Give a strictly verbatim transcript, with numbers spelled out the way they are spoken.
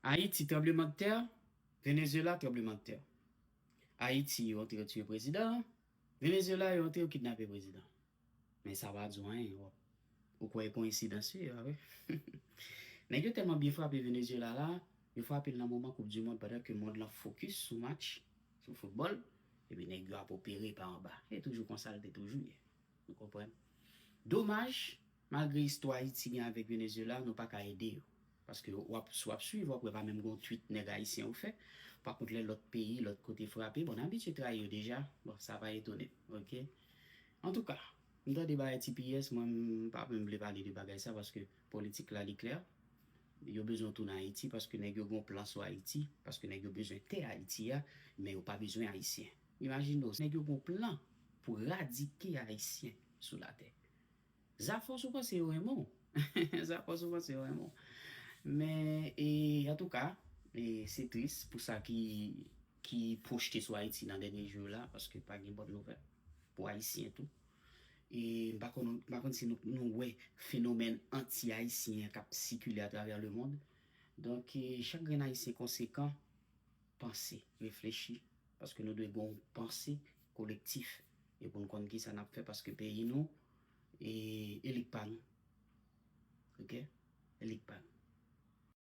Ayiti, tranblemanntè. Venezuela, tranblemanntè. Ayiti, yo antre yo tiye prezidan. Venezuela, yo antre yo kidnape prezidan. Men sa pa di w anyen, w ap, ou kwè e koyensidans wi, a wi. Nèg yo tèlman byen frape Venezuela la, yo frape l nan moman Koup di Mond pandan ke mond lan fokis sou match, sou foutbòl, epi nèg yo ap opere pa anba. E toujou konsa l te toujou ye. Nou konprann? Domaj, malgre istwa Ayiti gen avèk Venezuela, nou pa ka ede yo. Paske w ap, si w ap swiv, w ap wè pa menm gon tweet nèg ayisyen yo fè. Pa kont lè lòt peyi, lòt kote frape, bon, n abitye trayi yo deja. Bon, sa pa etone m, oke? Antouka, m tande bagay T P S, mwen, m pa menm vle pale de bagay sa paske politik la, li klè. Yo bezwen tounen Ayiti paske nèg yo gon plan sou Ayiti, paske nèg yo bezwen tè Ayiti a, men yo pa bezwen Ayisyen. Imajine w, nèg yo gon plan pou radike Ayisyen sou latè. Zafòs ou panse yo renmen w. Zafòs ou panse yo renmen w. Men, e, antouka, e, se tris pou sa ki, ki pwojte sou Ayiti nan dènye jou yo la, paske pa gen bòn nouvèl pou Ayisyen tou. E m pa konn, m pa konn si nou, nou wè fenomèn anti-ayisyen an k ap sikile atravè lemonn. Donk, e, chak grenn Ayisyen konsekan, panse, reflechi, paske nou dwe gen yon panse kolektif, e pou n konn kisa n ap fè, paske peyi nou, e, e li k pa nou. Oke? E li k pa nou.